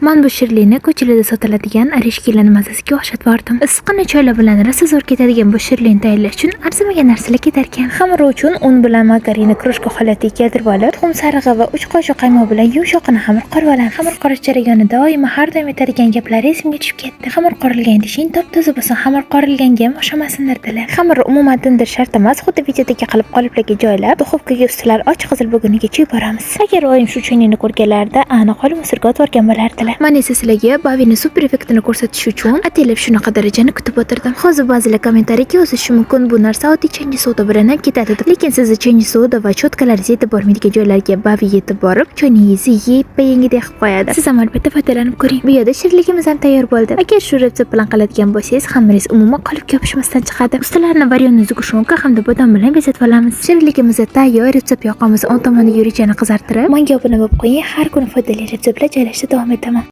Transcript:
Man bu shirinlikni ko'chalarda sotiladigan орешки larni mazasiga o'xshatib yubordim. Issiqqina choylar bilan rosa zo'r ketadigan bu shirinlikni tayyorlash uchun arzimagan narsalar ketar ekan. Xamir uchun un bilan margarinni крошка holatiga keltirib olib, tuxum sarig'i va 3 qoshiq qaymoq bilan yumshoqqina xamir qorib olamiz. Xamir qorish jarayonida doimo har doim aytadigan gaplari esimga tushib ketdi. Xamir qorilgan idishing top-toza bo'lsin, xamir qorilganga ham o'xshamasin dedilar. Xamirni umuman tindirish shart emas, xuddi videodagi qilib qoliplarga joylab, duxovkaga ustilari och qizil bo'lgunigacha yuboramiz. Agar oyim shu choynakni ko'rganlarida, aniq holda musorga otib yuborgan bo'lardilar. Man esa sizlarga Bavini super effektini ko'rsatish uchun ataylab shunaqa darajani kutib o'tirdim. Hozir ba'zilar kommentariyaga yozishi mumkin, bu narsa oddiy changi soda bilan ham ketadi deb. Lekin sizni changi soda va щётка laringiz yetib bormaydigan joylarga Bavi yetib borib, choynagingizni yeppa-yengidek qilib qo'yadi. Siz ham albatta foydalanib ko'ring. Bu yerda shirinligimiz ham tayyor bo'ldi. Agar shu retsept bilan qiladigan bo'lsangiz, xamiringiz umuman qolipga yopishmasdan chiqadi. Ustilarini варёный сгущёнка hamda bodom bilan bezatib olamiz. Shirinligimiz tayyor. Retsept yoqamiz. O'ng tomonda yurichani qizartirib, menga obuna bo'lib qo'ying. Har kuni foydali retseptlar joylashda davom etaman.